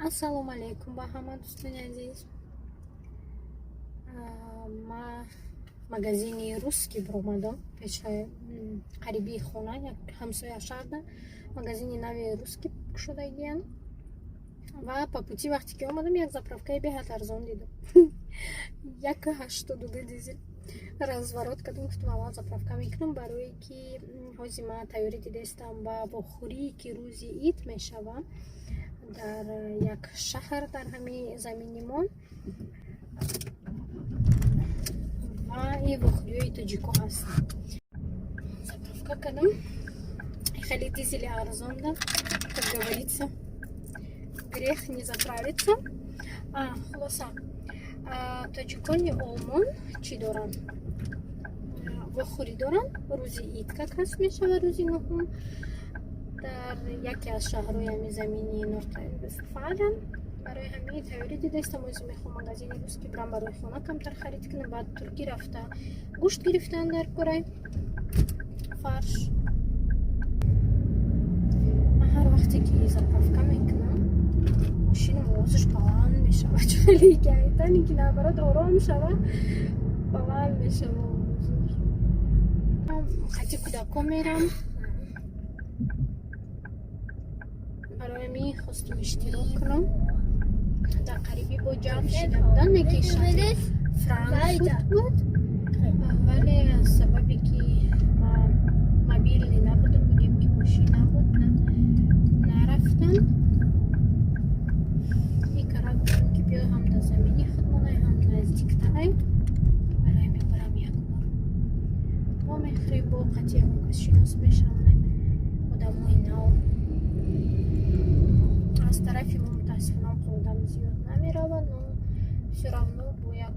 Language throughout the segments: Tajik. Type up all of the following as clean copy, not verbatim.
Ассалому алайкум ба ҳама дӯстони азиз. Ма магазини русский биромадам, пеши қарибии хона, як ҳамсоя шаҳрда магазини нави русский кушодагиян. Ва по пути, вақте ки омадам, як заправкаи беҳад арзон дидам, 1,82 дизел. Разворот кардам, гуфтам, аввал заправка мекунам, барое ки ҳози ма тайёрӣ дидаистам ба вохӯрие, ки рӯзи ид мешава дар як шаҳр дар ҳамин заминимон, ва и вохӯриҳои тоҷико ҳастанд. Заправка кардам, хеле дизели арзон да, как говорится, грех не заправиться. Хулоса, тоҷикони Олмон чӣ доранд? Вохӯрӣ доранд рӯзи ид, как раз мешава рӯзи нуҳум, дар яке аз шаҳрҳои ҳамин замини Нордрайн-Вестфален. Барои ҳамин тайёрӣ дидаистам. Ози мехоҳам магазини русский бирам, барои хона камтар харид кунам, баъд туркӣ рафта гӯшт гирифтан дар курай фарш. Ман ҳар вақте ки заправка мекунам, мошинам овозаш баланд мешавад. Хеле ки айтане ки наоборот ором шава, баланд мешава овозаш. Қати кӯдако мерам, барои ҳамин хостум иштирок кунам. Дар қарибӣ бо ҷамъ шида будан, не ки шаҳри Франкфурт буд, вале аз сабабе ки ман мобильный набудам, бигем ки мошин набуд, нарафтам. И кара гуфтам, ки биё, ҳам дар замини худмонай, ҳам наздиктарай, барои ҳамин барам, як бор мо мехӯрем, бо қати ягон кас шинос мешавам, одамои нав. Аз тарафи мо, мутаассифона, одам зиёд намеравад, но всё равно бо як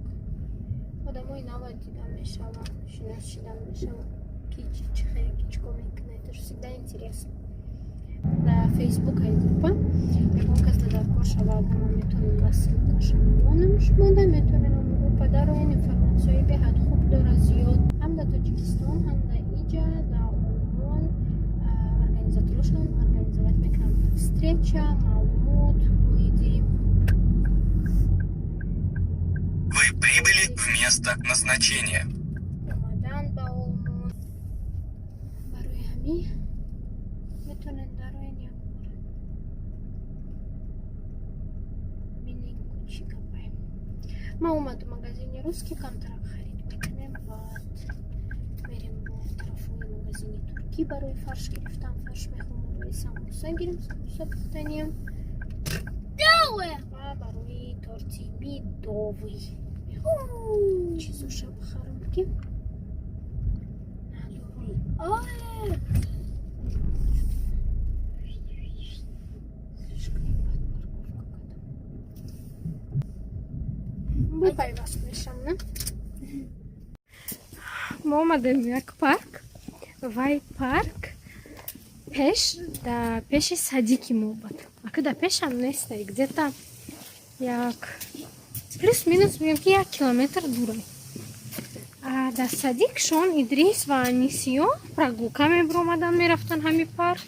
одамои нава дида мешавад, шинос шидан мешавад, ки чӣ хеле, ки чӣ кор мекунад, это ж всегда интересно. Дар Фейсбук ай группа, ягон кас дар кор шавад, ҳама метавонам ссылкаша монам, шумода метавонем ам группа дароен. Информатсияи беҳад хуб дорад, зиёд, ҳам дар Тоҷикистон, ҳам дар иҷа, дар Олмон организаторошон организовать мекунанд встреча, маълумот оиди Вы прибыли в место назначения. омадан ба Олмон. Барои ҳамин метавонед дароен, як бор бинед, ку чӣ гапае. Ман омадам магазини русский, камтарак харид мекунем, баъд мерем бо тарафҳои магазини туркӣ барои фарш гирифтан. Фарш мехоҳам барои самбуса гирем, самбуса пухтаниям ва барои торти медовый мехоҳам чизоша бихарам, ки надорам. Слишком бад парковка кардам. Бо пайваст мешам, на? Мо омадем як парк. Вай парк пеш да пеши садики мо буд. Ака да пешам нестай, где-то як плюс минус мегӯям, ки 1 километр дурай. А дар садик шон Идрис ва Анисиё прогулка мебиромаданд, мерафтанд ҳами парк,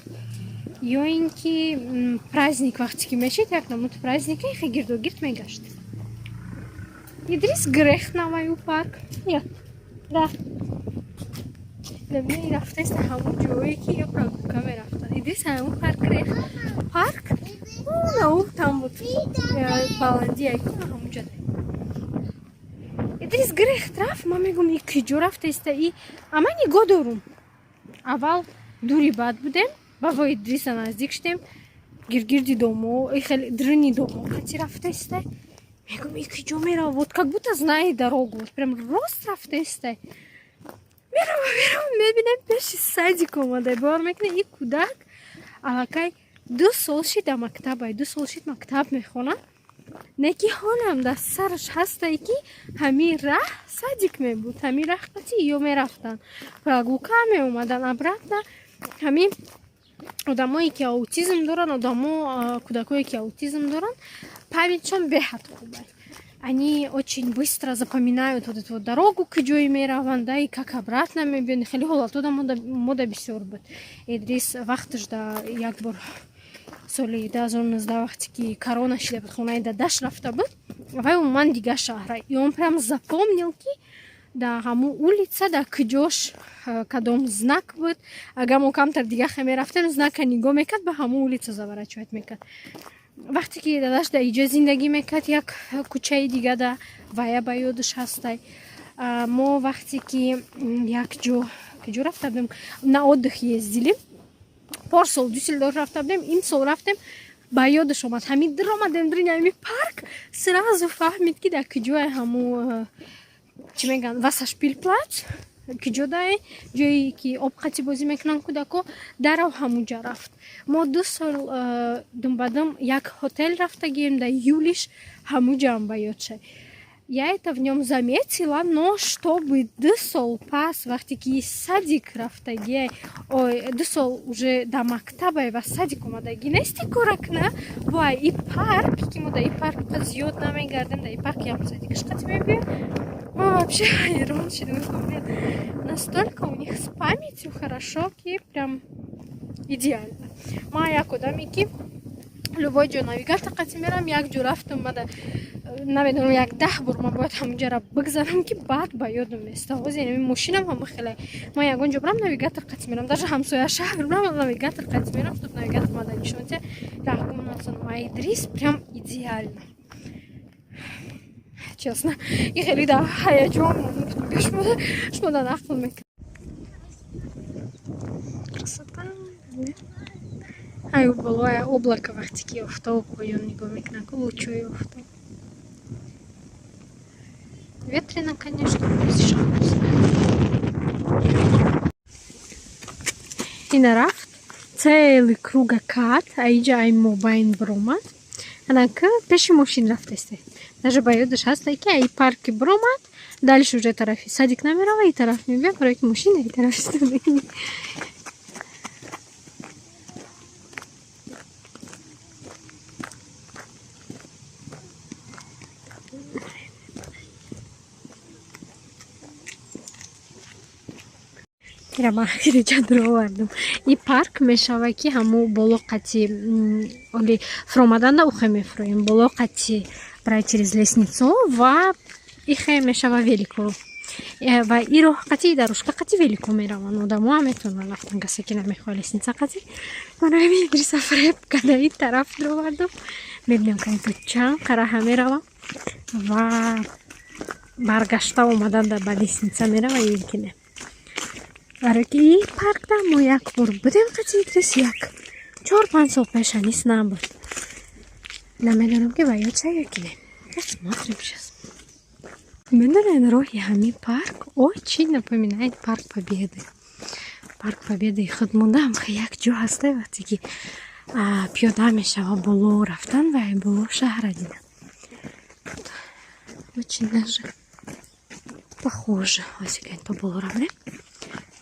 ё ин ки праздник вақте ки мешид, як намуд праздника хе гирдогирд мегашт. Идрис грехт наваю парк я да рафтаиста, ҳамун ҷое ки ё прогулка мерафтанд. Идрис ҳамун парк рехт, парк нау там буд, баландия ҳамунҷа. Идрис грехт рафт. Ман мегӯм, и киҷо рафтаиста? И а ман нигоҳ дорум. Аввал дури бад будем, ба во Идриса наздик шудем, гиргирди домо, хеле дрини домо қати рафтаиста. Мегӯм, и киҷо мерава? Вот как будто знает дорогу, вот прям рост рафтаиста. Мерава, мерава, мебинем, пеши садик омада. Бовар мекунед, и кӯдак аллакай 2 сол шид дар мактабай, 2 сол шид мактаб мехонад, не ки ҳолам дар сараш ҳастае, ки ҳамин раҳ садик мебуд, ҳамин раҳ қати ё мерафтанд прогулка, меомаданд обратно. Ҳамин одамое ки аутизм доранд, одамо, кӯдакое ки аутизм доранд, памятьшон беҳад хубай, они очень быстро запоминают вот эту вот дорогу, куҷое мераванд, да, и как обратно мебиёнд. Хеле ҳолатода мода бисёр буд. Идрис вақташ да як бор Соли 2019, вақте ки корона шида буд, хонаи дадаш рафта буд, вай умуман дигар шаҳра, и он прям запомнил, ки да ҳамун улица да куҷош кадом знак буд. Агар мо камтар дига хе мерафтем, знака нигоҳ мекард, ба ҳамун улица заворачивать мекард. Вақте ки дадаш да иҷо зиндагӣ мекард, як кӯчаи дига, да вая ба ёдаш ҳастай. Мо вақте ки як ҷо, куҷо рафта будем, на отдых ездили, порсол Дюссельдорф рафта будем, имсол рафтем, ба ёдаш омад. Ҳамин диромадем дрини ҳами парк, сразу фаҳмид, ки дар куҷое ҳамун, чӣ мегӯянд, Wasserspielplatz киҷодае, ҷое ки обқати бозӣ мекунанд кӯдако. Дарав ҳамунҷа рафт. Мо 2 сол думбадум як ҳотел рафтагием дар Юлиш, ҳамуҷаам ба ёд шад. Я это в нем заметила, но чтобы 2 сол пас, вақте ки садик рафтагие, ой, 2 сол уже дар мактабае ва садик омадагӣ нести, коракна вай и парк, ки мо дар и парк зиёд намегардем, дар и парк ям садикаш қати мебиём. Ма вообще ҳайрон шудем. Настолько у них с памятью хорошо, ки прям идеально. Ма як одаме, ки любой ҷо навигатор қати мерам, як ҷо рафтам, мада намедонам, як 10 бор ма бояд ҳамунҷара бигзарам, ки баъд ба ёдам места. Ҳозир ин мошинам ҳама хеле, ман ягон ҷо брам, навигатор қати мерам, даже ҳамсоя шаҳр брам, навигатор қати мерам, чтоб навигатор мада нишон диҳад, раҳгум назанам. А Идрис прям идеально, честно. И хеле да ҳаяҷон шумо да нақл мекунам. Красота! Ай, болоя облако, вақте ки офтоб поён нигоҳ мекунад, лучои офтоб. Ветрено, конечно, шаб. Ина рафт, целый круга кат, аиҷа ай мобайн биромад, анака пеши мошин рафтаисте. Даже ба ёдаш ҳаста, ки ай парки биромад, дальше уже тарафи садик намерава, и тараф мебия, барои ки мошин ай тараф истода. Ира ман хеле овардам. И парк мешава, ки ҳаму боло қати оли фуромаданда ухе мефуроем, боло қати брай через лестницу ва ихе мешава велико ва и роҳ қати дорожка қати велико мераванд одамо, метавонанд рафтан, касе ки намехоҳад лестница қати. Барои ҳамин Идриса фреб када ин тараф дуровардам. Мебинем, ка то чанд қараҳа меравам ва баргашта омаданда ба лестница мерава ё ин ки не. Барои ки ин паркда мо як бор будем қати Идрис, як 4-5 сол пеша, нист набуд. Намедонам, ки ба ёд ша ё ки не, посмотрим сейчас. Медонед, роҳи ҳамин парк очень напоминает Парк Победы. Парк Победы худ мондам, як ҷо ҳаста, вақте ки пиёда мешава, боло рафтан ва боло шаҳра дидан. Очень даже похоже. Ҳозир то боло равем,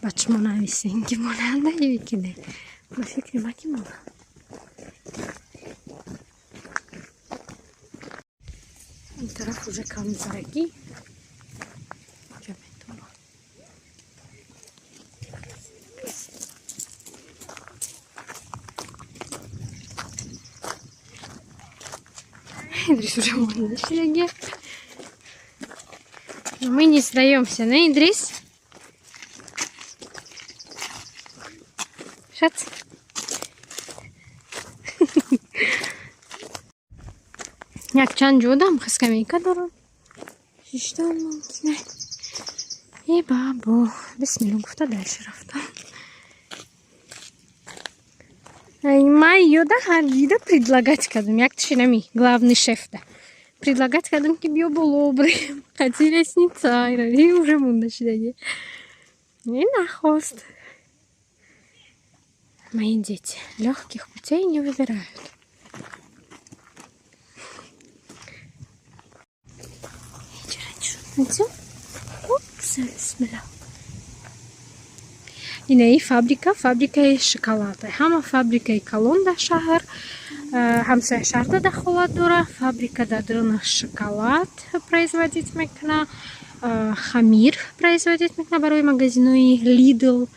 ба шумо нависем, ки монанда ё ки не. Ба фикри ма, ки монанд. Ин тараф уже камзарагӣ ҷа метавон. Идрис уже монда шидаги. Но мы не сдаемся, не, Идрис? Шац. Якчанд ҷодам скамейка дорам. Шиштан мумкина. Е бабо, бисмилла гуфта дальше рафтам. Ман ёда ҳар дида предлагать кардам, як тишинами главный шефда. Предлагать кардам, ки биё боло бирем. Қати лестница, уже монда шидаги. Не нахост. Мои дети легких путей не выбирают. Бисмилла. Инаи фабрика, фабрикаи шоколада. Ҳама фабрикаи калон дар шаҳр, ҳамсоя шаҳрда дахолат дора. Фабрика дар даруна шоколад производить мекуна, хамир производить мекуна барои магазинои Лидл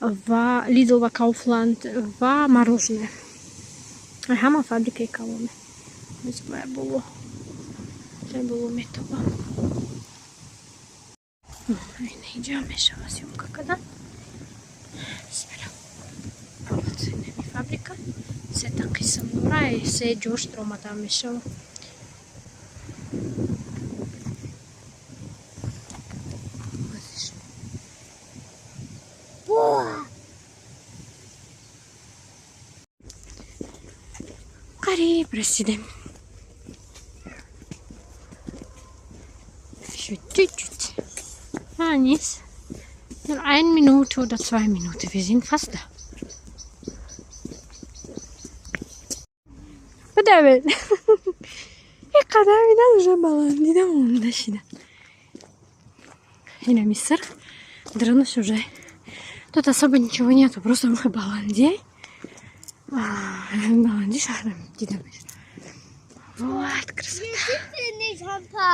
ва Лидл ва Кауфланд ва мороженое. Ҳама фабрикаи калоне. Боло. Боло метоба. Инҷа мешава съёмка кардан. Бисмилла. Вот инами фабрика. Сета қисм дора, се ҷош даромада мешава. Қариб расидем. Еще чуть-чуть. А, nicht. Nur 1 Minute oder 2 Minuten. Wir sind fast da. Бадавел. И қадами уже баландида монда шида. Инами сыр. Дрануш уже. Тут особо ничего нету, просто мы баланди. Баланди шаҳрам дида мешад. Вот красота.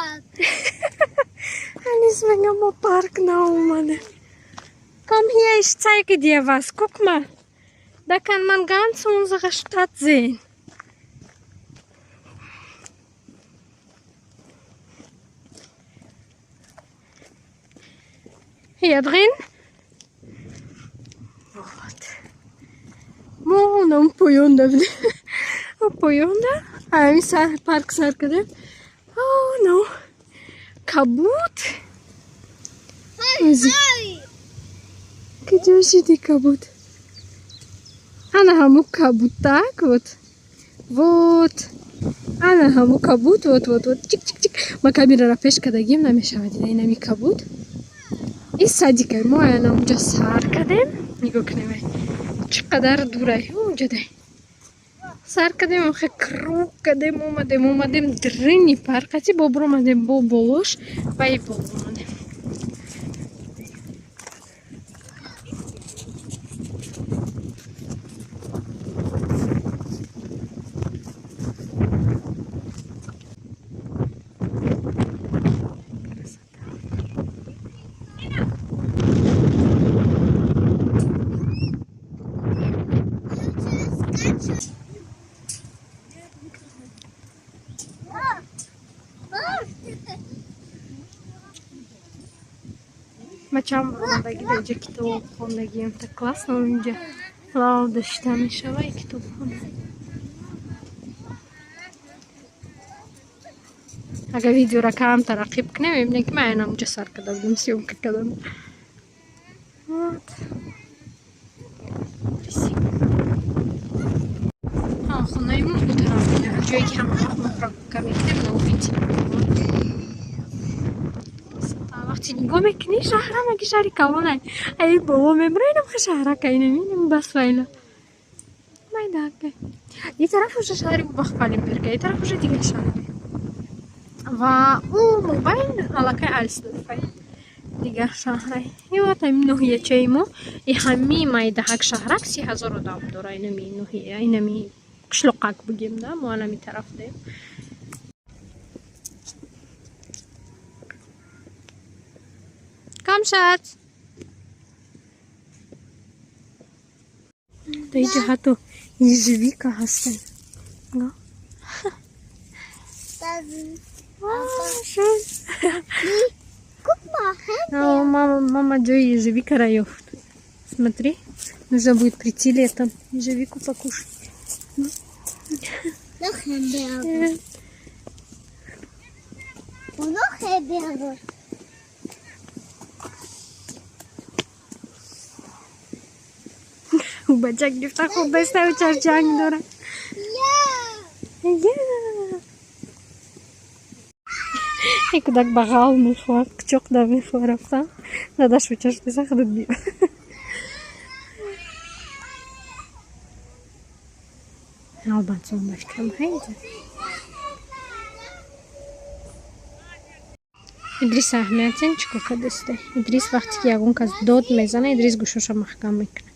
Алис мега мо парк наомаде. Komm hier, ich zeige dir was. Guck mal. Da kann man ganz unsere Stadt sehen. Hier drin. Вот. Мо поёнда будем. Поёнда. Ами парк сар кардем. О, но. Кабут. Куҷо шиди кабут? Ана ҳаму кабутак вот. Вот. Ана ҳаму кабут вот вот вот. Чик чик чик. Ма камерара пеш кардагим намешавад дида инами кабут. И садикай мо ана унҷа сар кардем. Нигоҳ кунем. Чӣ қадар дурай унҷадай. Сар кардем, охе круг кардем, омадем, омадем дрини паркати бо буромадем бо болош ва и боло омадем. Ма чанд бор омадагӣ дар инҷа китоб хондагиам. Так классно инҷа лав дошта мешава и китобхона. Агар видеора кам тараққиб кунем, мебинем ки ман айнан унҷа сар карда будам съёмка кардам. Вот. Хонаи мо ду тараф ҷое ки ҳама вақт мо прогулка мекунем, наувити. Вақти нигоҳ мекунӣ, шаҳрам аги шаҳри калонай. Ай боло мебура, инам хе шаҳрака, инам инам бас вайла. Майдака. И тараф уже шаҳри Бахпалимберга, и тараф уже дигар шаҳре. Ва ӯ мобайн аллакай Альсдорфай. Дигар шаҳрай. И вот ҳамин ноҳиячаи мо, и ҳамин майдаҳак шаҳрак 30 000 одам дора, инами ноҳия, инами қишлоқак бигем, да, мо анами тараф даем. Komm, Schatz. Да иҷа ҳатто ежевика ҳастен. Schön. Guck mal, О, мама, мама ҷои ежевика ра ёфт. Смотри, нужно будет прийти летом ежевику покушать. Noch Himbeere. Und noch Himbeere. Бачак гирифта хӯрдаиста чаш ҷанг дора. Ja. Ин кӯдак бағал мехоҳад, қучоқ да мехоҳад рафтан. Дадаш учаш деса худат биё. Албатсон ба фикрам ҳайҷа. Идрис аҳамиятен чӣ кор кардасте? Идрис вақте ки ягон кас дод мезана, Идрис гӯшоша маҳкам мекунад.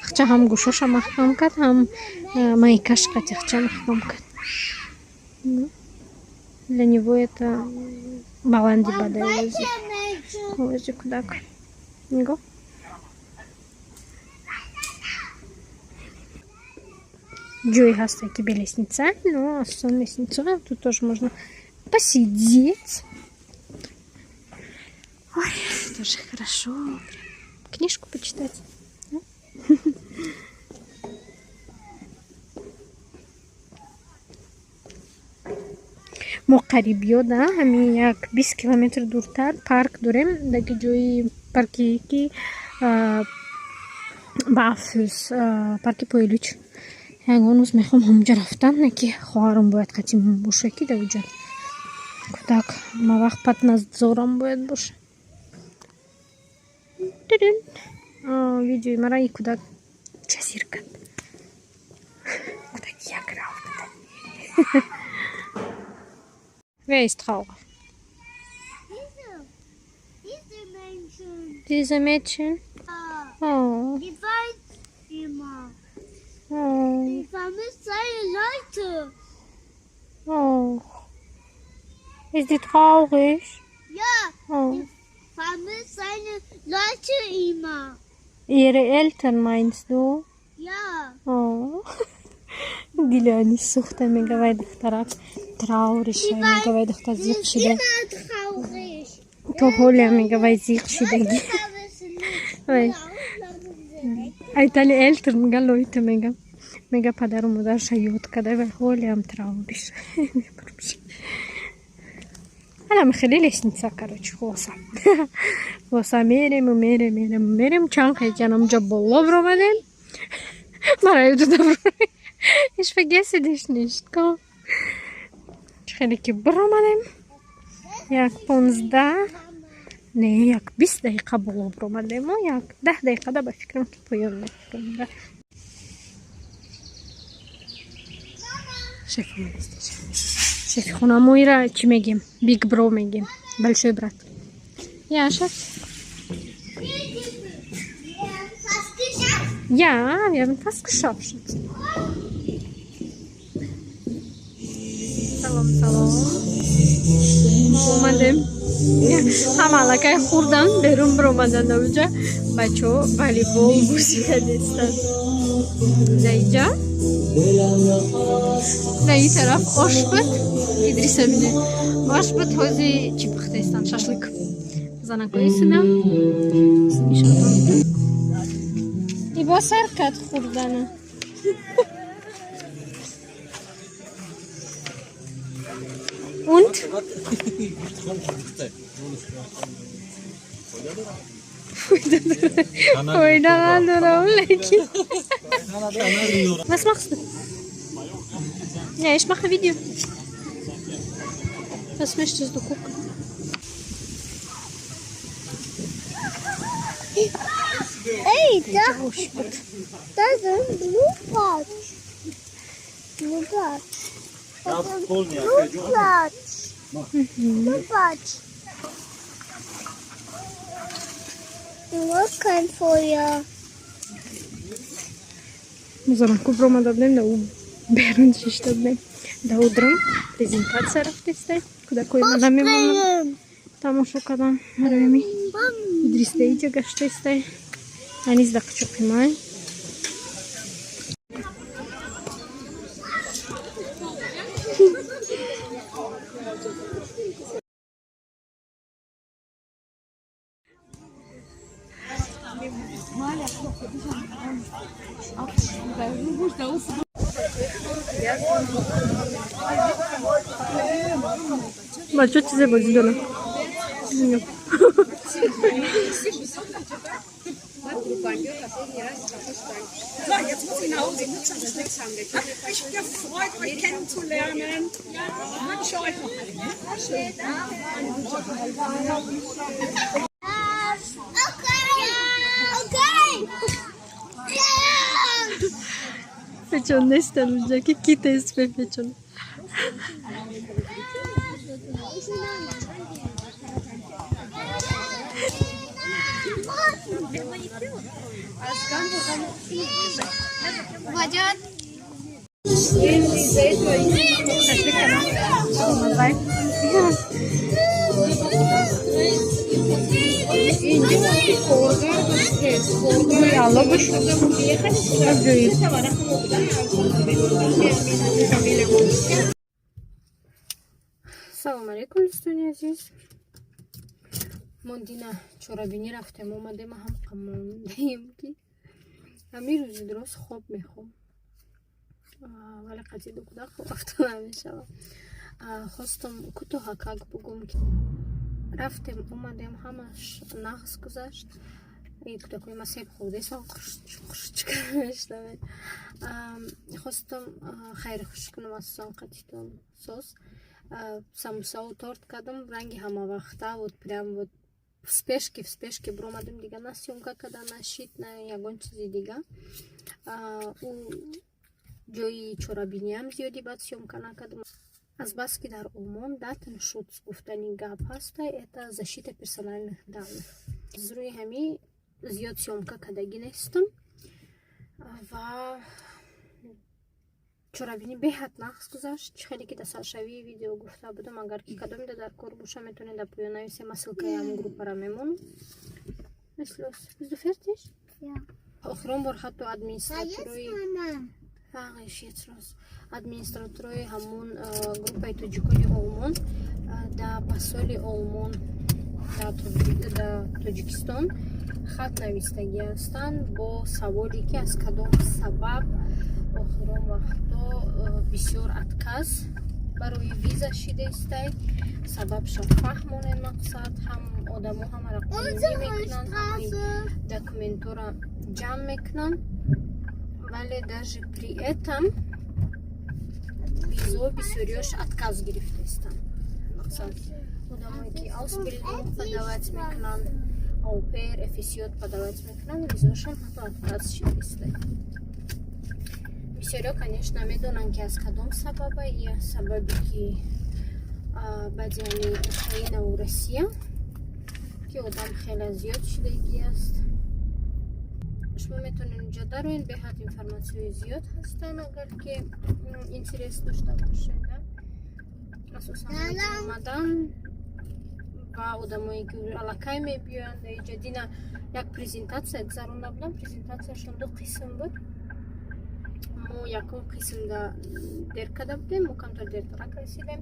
Хча ҳам гӯшоша маҳкам кард, ҳам майкаш қати хча маҳкам кард. Для него это баланди бадай овози. Овози кӯдак. Нигоҳ. Ҷое ҳаста, ки бе лестница, но асосан лестница. Тут тоже можно посидеть. Ой, тоже хорошо. Книжку почитать. Мо қариб ёда, ҳамин як 20 километр дуртар парк дорем, даги ҷои парке ки ба Афсӯс, парки Пойлуч. Ягон рӯз мехоҳам ҳамонҷа рафтан, не ки хоҳарам бояд қатъи боша, ки дар уҷа кӯдак ҳама вақт под надзором бояд боша. Видеои мара и кӯдак часир кард. Кӯдаки як рав буда. Wer ist traurig? Diese Menschen. Diese Mädchen? Ja. Oh. Die weint immer. Oh. Die vermisst seine Leute. Oh. Ist die traurig? Ja. Oh. Die vermisst seine Leute immer. Ihre Eltern, meinst du? Ja. Oh. Дили ани сӯхта, мега, вай духтарак traurig, мега, вай духтар зиқ шида. То ҳоле, мега, вай зиқ шидаги. Вай. Айтали Eltern, мега, Leute, мега, падару модарша ёд карда, вай ҳолеам traurig. Алам хеле лестница, короче, хулоса мерему, мерем, мерем, мерем, чанд қайҷанамҷа боло биромадем. Мара ёдуда. Ich vergesse dich nicht. Komm. Хеле ки биромадем, як 15, не, як 20 дақиқа боло биромадему, як 10 дақиқада ба фикрам, ки поён мефуромада. Шеф омадест. Шефи хона моира чӣ мегем? Big Bro мегем, большой брат. Я, шеф. Ja, wir haben fast geschafft, Schatz. Салом, салом. Мо омадем. Ҳама аллакай хӯрдан, берун биромадан. Авҷа бачаҳо волейбол бозӣ кардестанд. Даиҷа, дар ин тараф ош буд. Идриса бине, ош буд. Ҳози чӣ пухтаистанд? Шашлык. Занакои сина нишонтон. Ибо сар кард хӯрдана. Und? Фоида надорам, лекин. Was machst du? Ja, ich mache Video. Was möchtest du gucken? Ey, da sind Blutpatsch. Blutpatsch. Blutpatsch. Blutpatsch. Du hast kein Feuer. Музаранку биромада будем, да ӯ берун шишта будем. Да удрам презентатсия рафтестай. Кӯдакои ма намемонанд тамошо кардан. Барои Идрис даиҷа гаштаистай. Аниз да қучоқи ман. Бачаҳо чизе бозӣ доранд. So, jetzt muss ich nach Hause. Ich muss schon nichts haben. Ich habe mich gefreut, euch kennenzulernen. Ja, ich wünsche euch noch einen schönen Okay. Okay. Ja. Фечон нестан уҷа, ки китест фечон. Баҷон. Шашлик кардам. Инҷо алло бошад. Аҷоиб. Салом алейкум, дӯстони азиз. Мо дина чорабинӣ рафтем, омадем, ҳам қамондаем, ки ҳамин рӯзи дуроз хоб мехом, вале қатъи кӯдак хоб рафта намешавад. Хостам кӯтоҳакак бугум, ки рафтем, омадем, ҳамаш нағз гузашт. Кӯдакои ма себ хӯрдесан, хурч мешавед. Хостам хайри хуш кунам асосан қатитон соз. Самусаву торт кардам, ранги ҳамавақта. Вот прям вот в спешке биромадем, дига на съёмка карда нашид, на ягон чизи дига. Ӯ ҷои чорабиниам зиёди баъд съёмка накардам, азбаски дар Олмон Datenschutz гуфтани гап ҳаста, это защита персональных данных. Аз рӯи ҳамин зиёд съёмка кардагӣ нестам. Ва чорабинӣ беҳад нағз гузашт. Чӣ хеле ки дар саршавии видео гуфта будам, агар ки кадомида дар кор боша, метавонед дар поён нависем, ма ссылкаи ҳамон группара мемонам. Bist du fertig? Ja. Охирон бор ҳатто администраторои Мама. Фағиш jetzt. Администраторои ҳамон группаи тоҷикони Олмон да посоли Олмон дар Тоҷикистон хат навистагӣ ҳастанд бо саволе, ки аз кадом сабаб охирон вақто бисёр отказ барои виза шидаистай, сабабша фаҳмонед. Мақсад, ҳам одамо ҳамаро қонунӣ мекунанд, ҳамаи документора ҷамъ мекунанд, вале даже при этом визо бисёриёш отказ гирифтаистанд. Мақсад, одамое ки Ausbildung подавать мекунанд, Au-pair, FSJ подавать мекунанд, визошон ҳатто отказ шидаистай. Бисёриё, конечно, медонанд, ки аз кадом сабаба я сабаби ки баъди ҳами Украинаву Россия, ки одам хеле зиёд шидагӣ аст. Шумо метавонед инҷо дароед, беҳад информатсияҳои зиёд ҳастанд, агар ки интерес дошта бошед. Асосан омадан ва одамое ки аллакай мебиёянд иҷа. Дина як презентатсия гузаронда будам, презентатсияшон ду қисм буд. Мо якум қисмда дер карда будем, мо камтар дертарак расидем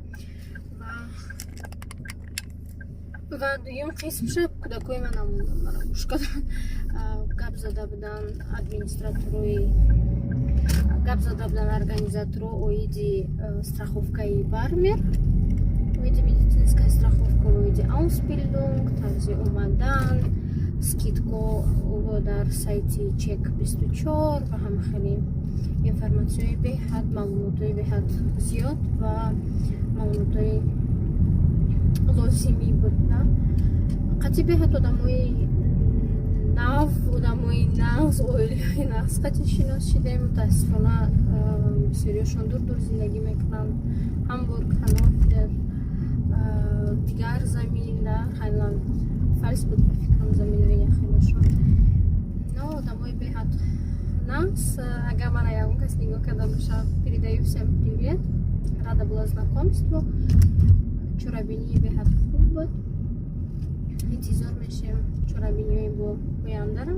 ва дуюм қисмша кӯдакои ман намонданд, мара гӯш карданд. Гап зада буданд администраторои, гап зада буданд организаторо оиди страховкаи Бармер, оиди медицинская страховка, оиди Ausbildung, тарзи омадан, скидко дар сайти Чек 24 ва ҳама хеле информатсияҳои беҳад, маълумотҳои беҳад зиёд ва маълумотҳои лозимӣ буд. На қатъи беҳад одамои нав, одамои нағз, оилаи нағз қатъи шинос шидем. Мутаассифона, бисёриёшон дур дур зиндагӣ мекунанд: Ҳамбург, Ҳановер, дигар замин, да Райланд Фалс буд, ба фикрам, заминои яхелошон. Но одамои беҳад нағз. Агар мана ягон кас нигоҳ карда бошад, передаю всем привет, рада была знакомству. Чорабинии беҳад хуб буд. Интизор мешем чорабиниҳои бо ояндаро.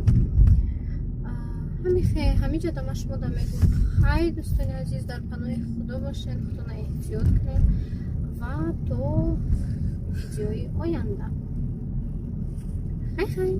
Ҳамиҷо дама шумо да мегӯм: хай, дӯстони азиз, дар паноҳи Худо бошед, худона эҳтиёт кунед ва то видеои оянда. Хай, хай.